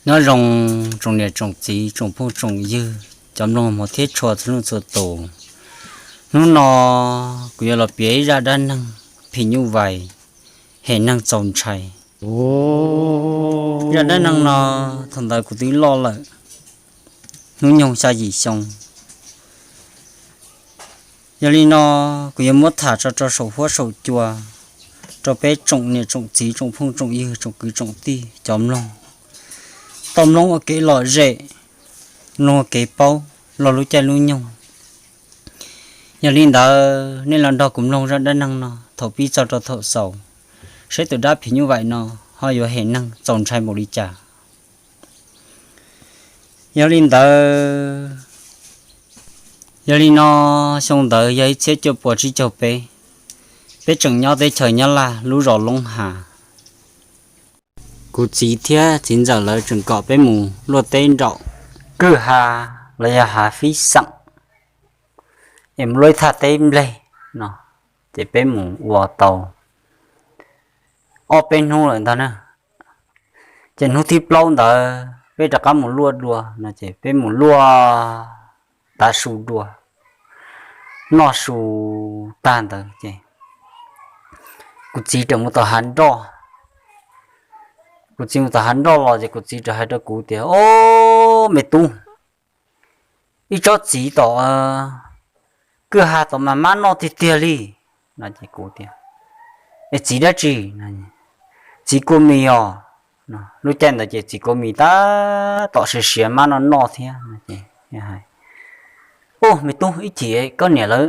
Nyob zoo tsoom niam tsoom txiv tsoom phooj tsoom ywg cov mloog hmov thiab tshua txhua leej txhua tus. Hnub no kuv yuav los piav ib zaj dab neeg phim nyuj vais hem neeg txaus ntshai. Zaj dab neeg no thaum ntawd kuv twb loj lawm, hnub nyoog xya yim xyoo. Yog li no kuv yuav muab tham tso rau saum huab saum cua rau peb tsoom niam tsoom txiv tsoom phooj tsoom ywg tsoom kwv tsoom tij cov mloog tau mloog ua kev lom zem, mloog ua kev paub log lub caij lub nyoog. Yog li ntawd nej los nrog kuv mloog zaj dab neeg no thaum pib txog rau thaum xaus, saib tus dab phim nyuj vais no ho yuav hem neeg txaus ntshai npaum li cas. Yog li ntawd, yog li no, xyoo ntawd yog ib txhiab cuaj puas tsib caug peb, peb tseem nyob teb chaws Nyab Laj lub zos Loob Has. Kuv txiv thiab txiv ntxawm lawv tseem kom peb mus luaj teb nraum kwj ha los yog hav fib xeem es mus luaj ib thaj teb nplej no, ces peb mus ua tau ob peb hnub lawm ntag na. Ces hnub thib plaub ntawd peb rov qab mus luaj dua no ces peb mus luaj tav su dua, noj su tag ntawd ces kuv txiv rov mus tom hav nroj. Kuv txiv mus tom hav nroj los ces kuv txiv rov hais rau kuv tias, Ob, me tub, ib tsob txiv tom kwj ha tom mas mab noj tiag tiag li no ces kuv tias, Es txiv dab tsi? Txiv kua mis os. Lub caij ntawd ces txiv kua mis tab tom siav siav mab noj noj thiab. Ub, me tub, ib chim koj niam lawv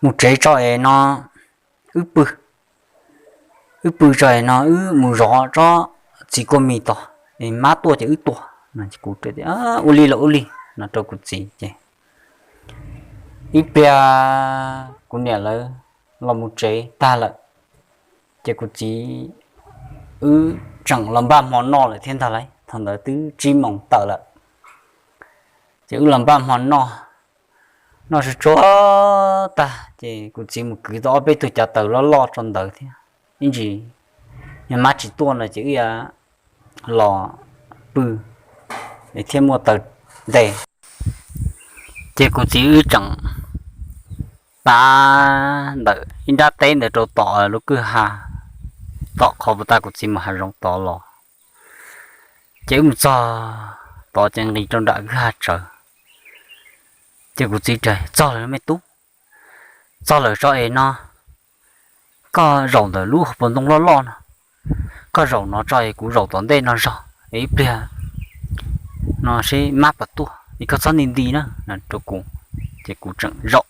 mus tsev tso es no wb pw, wb pw tso es no wb mus zov tsob txiv kua mis tos es mab tuaj ces wb tua no. Kuv ua li los ua li no rau kuv txiv ces ib pliag kuv niam lawv los mus tsev tag lawm ces kuv txiv wb tseem los npaj hmo noj lawm thiab ntag lauj. Thaum ntawd twb tsib moos tawm lawm ces wb los npaj hmo noj, noj tsuag tsuag tag ces kuv txiv mus kwv tau ob peb tug cav taws loj loj rau ntawd thiab. Ib ntsis yog mab tsis tuaj no ces wb los pw es thiaj muaj taws ntes. Ces kuv txiv wb tseem tav ntawm ib nrab teb ntawd rau tom lub kwj ha, tom qhov puag ta kuv txiv mus hav zoov tod los. Ces wb mus txog tod ces nqis rau nram kwj ha tsawv. Ces kuv txiv tias, Txog lawm me tub, txog lawm tso es no koj zaum ntawm lub hauv paus ntoo loj loj no, koj zaum no tso es kuv zaum tom ntej no zog es ib pliag no seb mab puas tuaj es koj txhob nti nti na, no rau kuv. Ces kuv tseem zaum,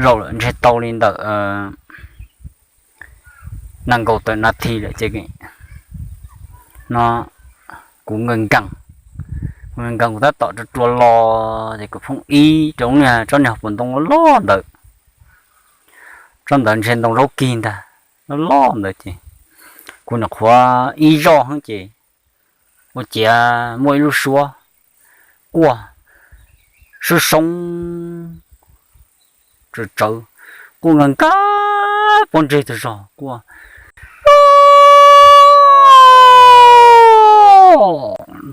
zaum lawm ntshe tau li ntawm nees nkaum tawm nas this lawm ces no kuv nkees nkees, kuv nkees nkees kuv tab tom rua rua los ces kuv phooj ib rau tsob niag hauv paus ntoo loj loj ntawd, tsob ntawd ntshe ntoo zaub kig ntag, loj loj ntawd ces kuv nyuam qhuav ib zoj xwb ces ua ciav muaj ib lub suab quaj soob soob tsawv tsawv, quaj nkees nkees pob ntseg tag zog quaj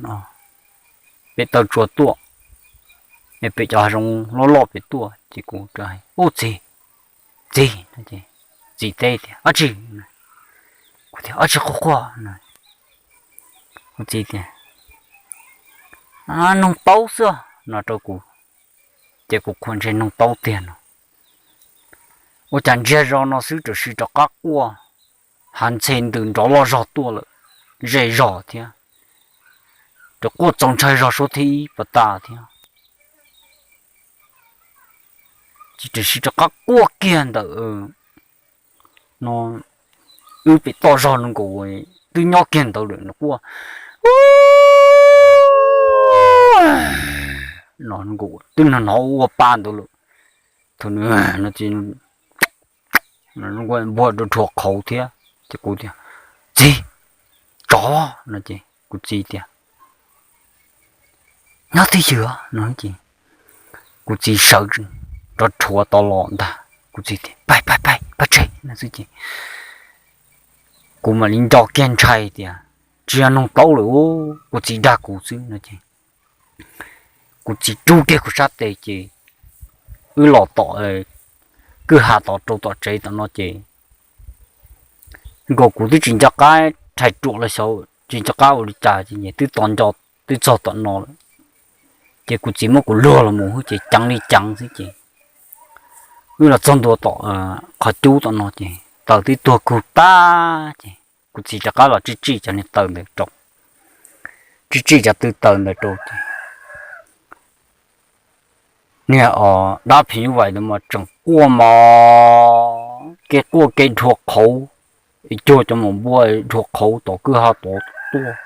no, pem taw tsua tuaj, pem cov hav zoov loj loj pem tuaj ces kuv, Ub txiv, txiv, txiv teb tias, Ab tsi? Kuv tias, Ab tsi quaj quaj no? Kuv txiv tias, Noog taub xwb, no rau kuv. Ces kuv qhuas ntshe noog taub tiag no. Ua cas ntsiag zog no xwb tab sis rov qab quaj, hav ntxhe ntws nrov loj zog tuaj lawm, ze zog thiab, rov quaj txaus ntshai zog suab thib ib pas tas thiab. Ces tab sis rov qab quaj kiag ntawm no, wb pem toj zog no nkaus, twb nyob kiag ntawd lawm no quaj no, twb hnov hnov ua pa ntawd lawm. Thaum nws no ces npua rau rhuav qhauv thiab. Ces kuv tias, Txiv, tsov no ces kuv txiv tias, Nyob twj ywm no ces kuv txiv sawv rov rhuav tod los ntag. Kuv txiv tias, Pab, pab, pab, pab tseg no xwb ces kuv mam li nco kiag ntshai tias, tsis yog noog taub lawm, kuv txiv dag kuv xwb no ces kuv txiv rub kiag kuv sab tes ces wb los tom kwj ha tod rau tom tsev tom no ces nkaus kuv twb tsis nco qab rhais ruam los xyov tsis nco qab ua li cas ces twb tos nco twb txog tom no lawm. Ces kuv txiv muab kuv luag los mus ces ceev li ceev xwb ces wb los txog ntua tom qhov cub tom no ces taws twb tuag kug tag ces kuv txiv rov qab los tsij tsij cov niag taws ntawd rau, tsij tsij cov tw taws ntawd rau ces niag dab phim nyuj vais ntawd mas tseem quaj mos kev quaj kev dhuav qhauv, cuag cov maum npua dhuav qhauv tom kwj ha tod tuaj.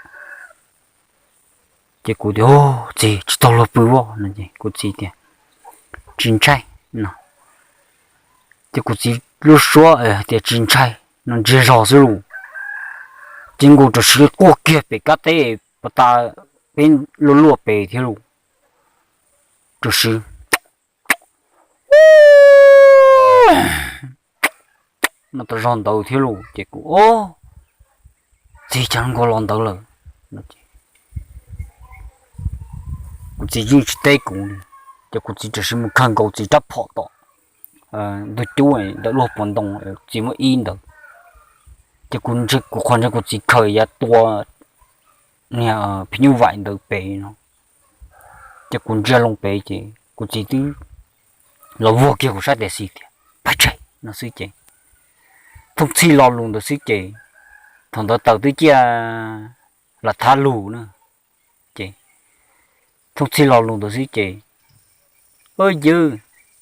Ces kuv tias, Txiv, tsis tau luag pw as no ces kuv txiv tias, Tsis ntshai no. Ces kuv txiv lub suab hais tias, Tsis ntshai no, ntsiag zog xwb lauj. Ces nkaus tam sim li quaj kiag pem kab teb pas tas peb luaj luaj pem thiab lauj. Tam sim no tas zog ntawd thiab lauj ces kuv, Txiv, cas nkaus los ntawd lawm? Kuv txiv yeej tsis teb kuv li. Ces kuv txiv tam sim mus khawm nkaus txiv rab phom tom ntug cub ntawm luag puas ntoo txiv muab ib ntawd. Ces kuv qhov ntseeg kuv txiv khaws yav tua niag phim nyuj vais ntawd pem no. Ces kuv ntsia loo pem ces kuv txiv twb los vuag kiag kuv sab tes xis tias, Pab tseg no xwb ces thooj txhij lo lus ntawd xwb ces thaum ntawd taws twb ciaj lam thab lug na. Ces thooj txhij lo lus ntawd xwb ces, yawg,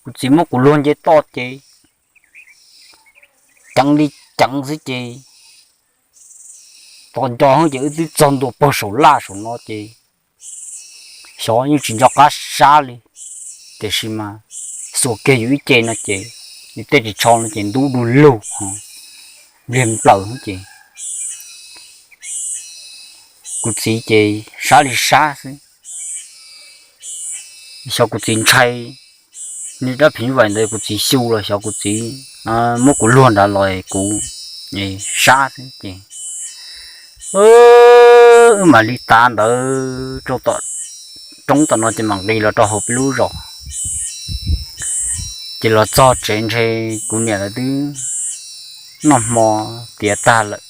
kuv txiv muab kuv luag nce toj ces ceev li ceev xwb ces tos nco hwv ces wb twb txog ntua pag saum laj saum no ces xyov yeej tsis nco qab sab li. Tiam sis mas xuas kiag yus ib ce no ces yus tej ris tsho no ces ntub du lug, npliag nplaws ces kuv txiv ces sab li sab xwb. Xyov kuv txiv ntshai niag dab phim nyuj vais ntawd kuv txiv xyu los xyov kuv txiv muab kuv luag nrad los kuv sab xwb ces wb mam li tav ntawd rau tom roob tom no ces mam nqis los rau hauv peb lub zos. Ces los txog tsev ntshe kuv niam lawv twb noj hmo tiav tag lawm,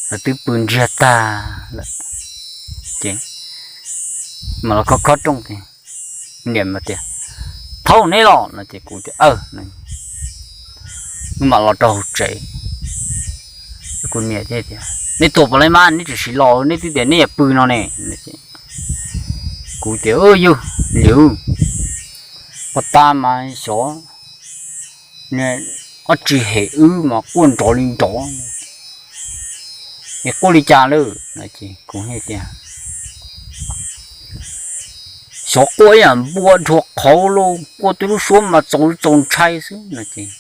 lawv twb pw ntsiag tag lawm. Ces mam los khob khob rooj ces niam tias, Thaub, neb los no ces kuv tias, Aw. Wb mam los rau hauv tsev. Kuv niam tias, Neb tuaj puas li mas neb tseem sim los, neb twb tias neb yuav pw no ne. Kuv tias, Yog li, pas tas mas xyov ob tsi hem wb mas quaj nrov li nrov, es quaj li cas lawm no ces kuv tias, Xyov quaj ib yam npua dhuav qhauv lauj, quaj twb lub suab mas txaus txaus ntshai xwb no ces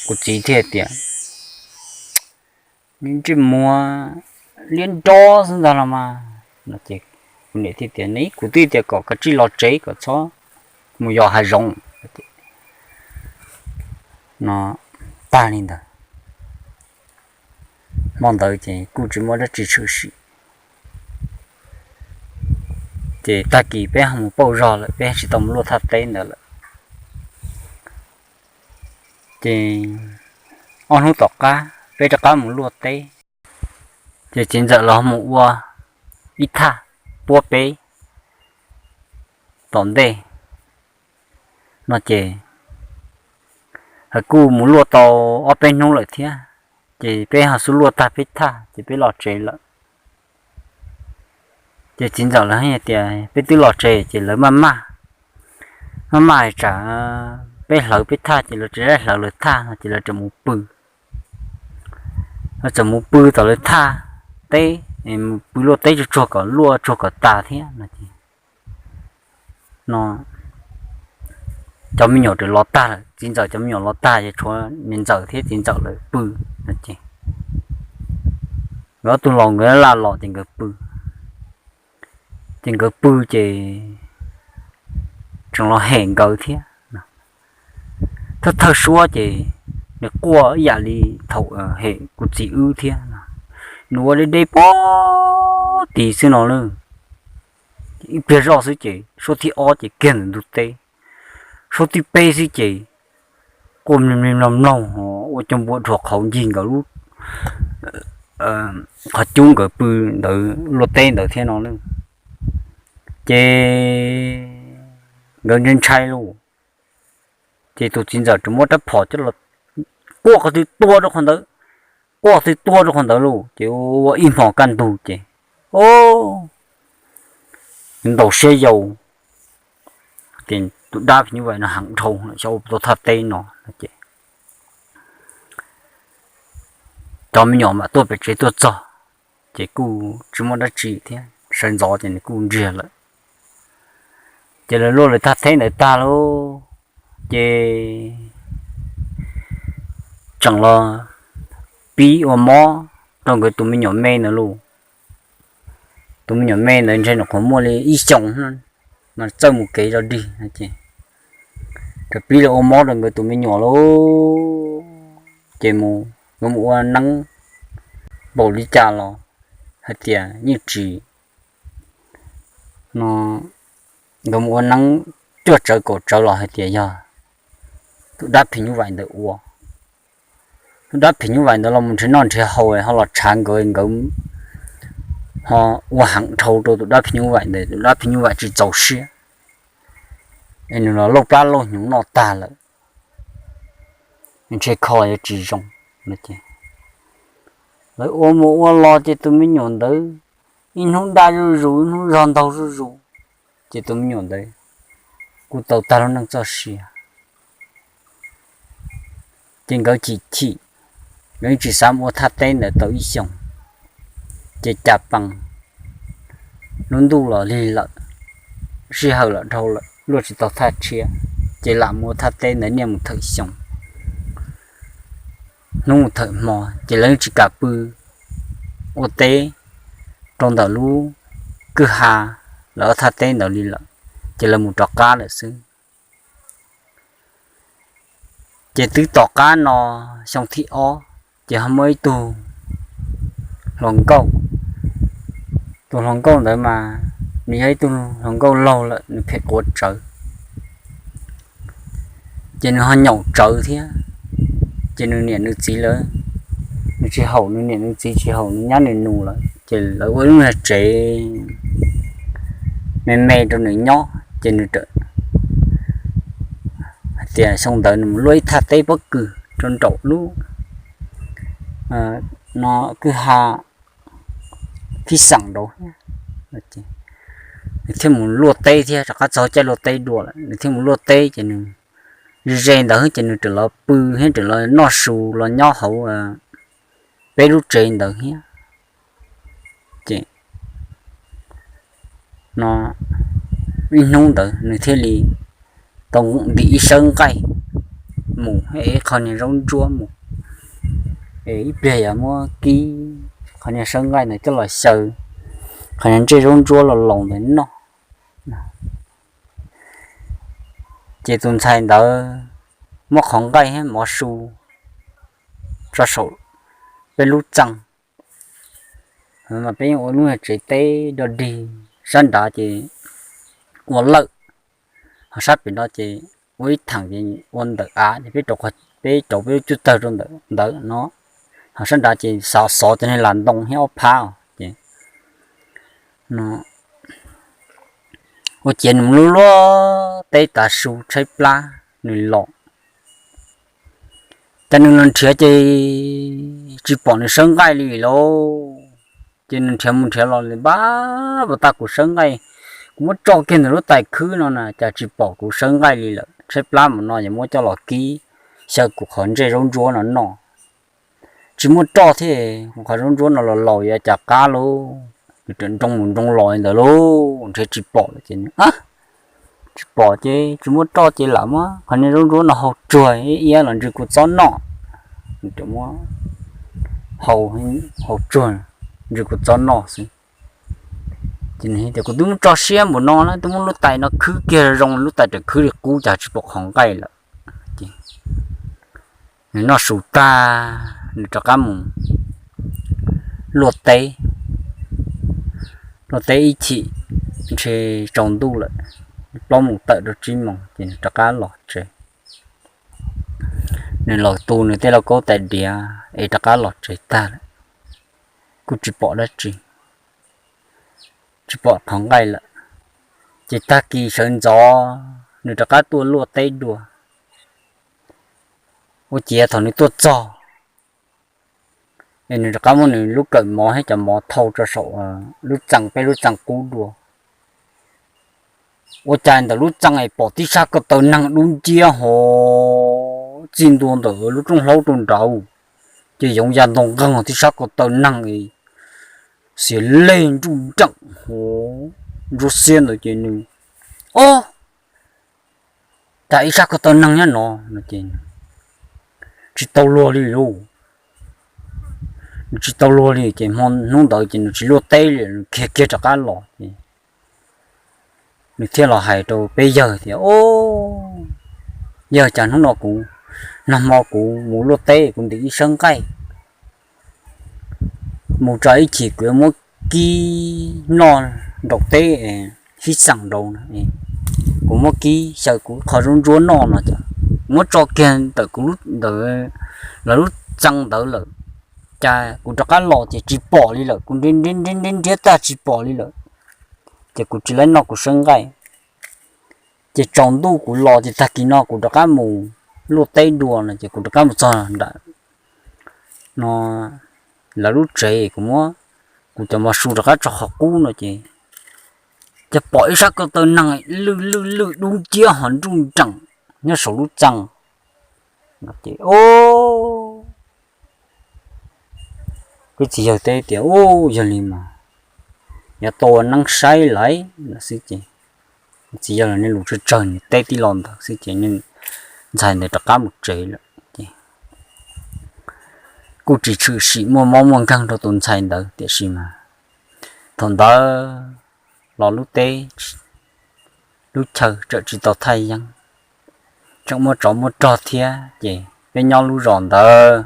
kuv txiv thiaj tias, Ntsej muag liab nrob xwb ntag los mas no ces kuv niam thiaj tias, Neb, kuv twb tias kom kav tsij los tsev kom txhob mus yos hav zoov no. Tag li ntawd, hmo ntawd ces kuj tsis muaj dab tsi tshwm sim. Ces tag kis peb ho mus pauj zog lawm, peb tsis tau mus luaj thaj teb ntawd lawm. Ces ob hnub tom qab peb rov qab mus luaj teb, ces txiv ntxawm los mus ua ib thaj puab peb tom ntej no ces, hais kuj mus luaj tau ob peb hnub lawm thiab, ces peb ho xub luaj tag peb thaj ces peb los tsev lawm. Ces txiv ntxawm lawv hais tias peb twb los tsev ces lawv maj maj, maj maj hais tsam peb hlawv peb thaj ces lawv tseem hlawv lawv thaj no ces lawv tseem mus pw. Lawv tseem mus pw tom lawv thaj teb, mus pw luaj teb tsuag tsuag kom luaj tsuag kom tas thiab no ces no cov me nyuam twb los tag lawm, txiv ntxawm cov me nyuam los tag ces tshuav niam ntxawm thiab txiv ntxawm lawv pw no ces nkawd ob tug laus nkawd laj los ces nkawd pw. Ces nkawd pw ces tseem los hem nkawd thiab. Thawj thawj suab ces nws quaj ib yam li thaum hem kuv txiv wb thiab. Nws ua deb deb puag tid xwb no lawm. Ib pliag zoj xwb ces suab thib ob ces kiag ntawm ntug teb, suab thib peb xwb ces quaj mloog mloog mloog mloog, ua cov npua dhuav qhauv ncig nkawd lub qhov cub nkawd pw ntawd luaj teb ntawd thiab no lawm. Ces nkawd ntshai ntshai lauj, ces tus txiv ntxawm tsuas muab rab phom coj los quaj qhov twg tua rau qhov ntawd, quaj qhov twg tua rau qhov ntawd lauj. Ces ua ib hmos kaj ntug ces, o, ntaus siab yau, ces tus dab phim nyuj vais no heev dhau lawm xyov ua puas tau thaj teb no ces cov me nyuam mam tuaj pem tsev tuaj txog, ces kuj tsis muaj dab tsi thiab, sawv ntxov ces nws kuj ntsiag lawm. Ces lawv luaj lawv thaj teb ntawd tag lauj, ces tseem los pib ua mob rau nkawd tus me nyuam me ntawd lauj. Tus me nyuam me ntawd ntshe nyuam qhuav muaj li ib xyoos mas txawj mus kev zog dig no ces, rov pib los ua mob rau nkawd tus me nyuam lauj. Ces mus, nkawd mus ua neeb npaum li cas los hais tias yeej tsis, no, nkawd mus ua neeb cuaj tsawv kaum tsawv los hais tias yog tus dab phim nyuj vais ntawd ua. Tus dab phim nyuj vais ntawd los mus nrhiav noj nrhiav haus ho los tshav nkawd, nkawd ho ua heev dhau rau tus dab phim nyuj vais ntawd, tus dab phim nyuj vais tsis txaus siab es nws los lauj plab lauj hnyuv noj tag lawm, ntshe kho yuav tsis zoo no ces lawv ua mus ua los ces tus me nyuam ntawd ib hnub daj zuj zus ib hnub zog ntaug zuj zus, ces tus me nyuam ntawd kuj tau tag lub neej txoj sia. Ces nkawd chim chim, nkawd yeej tsis xav mus ua thaj teb ntawd tau ib xyoos, ces cas pees lub ntuj los lig lawm, sij hawm los dhau lawm luaj tsis tau thaj tshiab, ces lam mus ua thaj teb ntawd niaj mus thawm xyoo, hnub mus thawm hmo, ces lawv yeej tsis kam pw ua teb rau ntawm lub kwj ha lawv ob thaj teb ntawd li lawm, ces lawv mus rov qab lawm xwb. Ces twb tom qab no xyoo thib ob, ces ho muaj ib tug hluas nkauj. Tus hluas nkauj ntawd mas nws yog ib tug hluas nkauj laug lawm, nws phem quav tsawv, ces nws ho nyaum tsawv thiab. Ces nws niam nws txiv lawv, nws tsis haum nws niam nws txiv, tsis haum nws nyab nws nus lawm, ces lawv ua lub niag tsev me me rau nws nyob, ces nws hais tias xyoo ntawd nws mus luaj ib thaj teb pob kws rau nraum lub no kwj ha phib xeem nraud thiab. Nws thiaj mus luaj teb thiab, rov qab txog caij luaj teb dua lawm, nws thiaj mus luaj teb ces nws ze ze ntawd ces nws tseem los pw thiab tseem los noj su los nyob hauv peb lub tsev ntawd thiab. Ces no ib hnub ntawd nws thiaj li tau ntim ib sawb nqaij mus es qhov niag zaub ntsuab mus, es ib pliag yuav muab kib qhov niag sawb nqaij ntawd coj los xyaw qhov niag ntsej zaub ntsuab los laus ntawd noj. Ces tus ntxhais ntawd muab qhov nqaij thiab mov su tso saum peb lub txee, mas peb yeej ua lub niag tsev teb dog dig, sab nrad ces ua lawj, ho sab pem no ces ua ib theem ces ua ntawm av, peb rauv peb rauv peb lub cub tawg rau ntawm ntawd no, ho sab nrad ces xov xov cov niag las ntoo thiab ob phab ces ua ciav nws mus luaj luaj teb tav su tshaib plab nws los, ces nws los nrhiav ces tsis pom nws sawb nqaij li lauj. Ces nws nrhiav mus nrhiav los li npab puas tag kuv sawb nqaij, kuv muab tso kiag ntawm lub tais khwb no na cas tsis pom kuv sawb nqaij li lawm, tshaib plab mus no yog muab coj los kib xyaw kuv qhov ntsej zaub ntsuab no noj. Tsis muaj roj thiab, kuv qhov zaub ntsuab no los laus yuav cas qab lauj. Nws tseem nroo mus nroo los li ntawd lauj, nrhiav tsis pom lawm ces nws tsis pom ces tsis muaj roj ces lam muab qhov niag zaub ntsuab no hau tsuag ib iab los ntsw kuv txob noj. Nws tseem muab hau, hau tsuag ntsw kuv txob noj xwb. Ces nws tias kuv twb muab tso siab npaum no na, twb muab lub tais no khwb kiag zoo, lub tais tseem khwb li qub cas tsis pom qhov nqaij lawm. Ces Nws noj su tag, nws rov qab mus luaj teb. Luaj teb ib chim ntshe tsaus ntuj lawm, plaub moos tawm rau tsib moos ces nws rov qab los tsev. Nws los tu nws tej lauj kaub tais diav es rov qab los tsev tag lawm, kuj tsis pom dab tsi, tsis pom qhov nqaij lawm. Ces tag kis sawv ntxov nws rov qab tuaj luaj teb dua, ua ciav thaum nws tuaj txog es nws rov qab muab nws lub kawm mov thiab cov mov thau rau saum lub txee, peb lub txee qub dua. Ua cas ntawm lub txee es pom tib sab ko taw neeg dub nciab hov txij ntua ntawm lub rooj hlaub rau nraud, ces yoov ya ntoo nqeeg tib sab ko taw neeg es xiav lej nruj nreem hov ntsuab xiab ntawd ces nws, Ob, cas ib sab ko taw neeg nyob no? No ces tsis tau luag li lauj. Nws tsis tau luag li ces hmo hnub ntawd ces nws tsis luaj teb li, nws khiav kiag rov qab los ces nws thiaj los hais rau peb yawg tias, Ob, yawg, cas hnub no kuv, nag hmo kuv mus luaj teb kuv ntim ib sab nqaij mus tso ib chim kuv yuav muab kib noj nraum teb, hib xeem nraud no, kuv muab kib xyaw kuv qho ntsuab ntsuab noj no ces muab tso kiag ntawm kuv ntawd, lawv lub txee ntawd lawm, cas kuv rov qab los ces tsis pom li lawm, kuv nrhiav nrhiav nrhiav tag tsis pom li lawm, ces kuv tsis laib noj kuv sab nqaij. Ces tsaus ntuj kuv los ces tag kis no kuv rov qab mus luaj teb dua no ces kuv rov qab mus txog nram no lawv lub tsev, kuv muab kuv cov mov su rov qab tso qhov qub no ces, ces pom ib sab ko taw neeg lwj lwj lwj dub nciab hov nruj nreem nyob saum lub txee. Ces, Ob, kuv txiv yawg teb tias, Ub, yog li mas yuav tau ua neeb saib lawm no xwb ces, txiv yawg los niaj lus tsawg tsawg nws teb tib lo ntawd xwb ces ntxhais ntawd rov qab mus tsev lawm ces kuj tsis tshwm sim muaj mob muaj nkeeg rau tus ntxhais ntawd, tiam sis mas thaum ntawd los lub teb lub chaw tseem tsis tau thaj yeeb, tseem muaj tsov muaj rog thiab ces peb nyob lub zos ntawd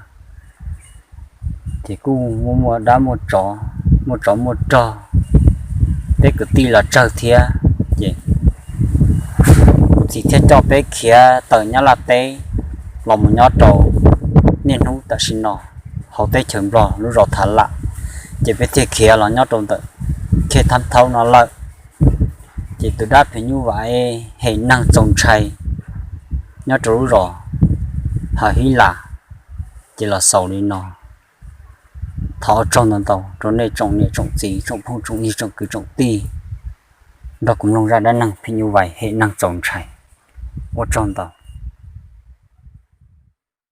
ces kuj muaj muaj dab muaj tsov, muaj tsov muaj rog, peb kwv tij los tsawg thiab ces kuv txiv thiaj coj peb khiav tawm Nyab Laj teb los mus nyob rau niaj hnub tam sim no hauv teb chaws Nplog lub zos Thav Lam, ces peb thiaj khiav los nyob rau ntawm Khej Thab Thaub no lawm. Ces tus dab phim nyuj vais hem neeg txaus ntshai nyob rau lub zos Hav Hib Las ces los xaus li no. Thov ua tsaug ntau ntau rau nej tsoom niam tsoom txiv tsoom phooj tsoom ywg tsoom kwv tsoom tij nrog kuv mloog zaj dab neeg phim nyuj vais hem neeg txaus ntshai. Ua tsaug ntau.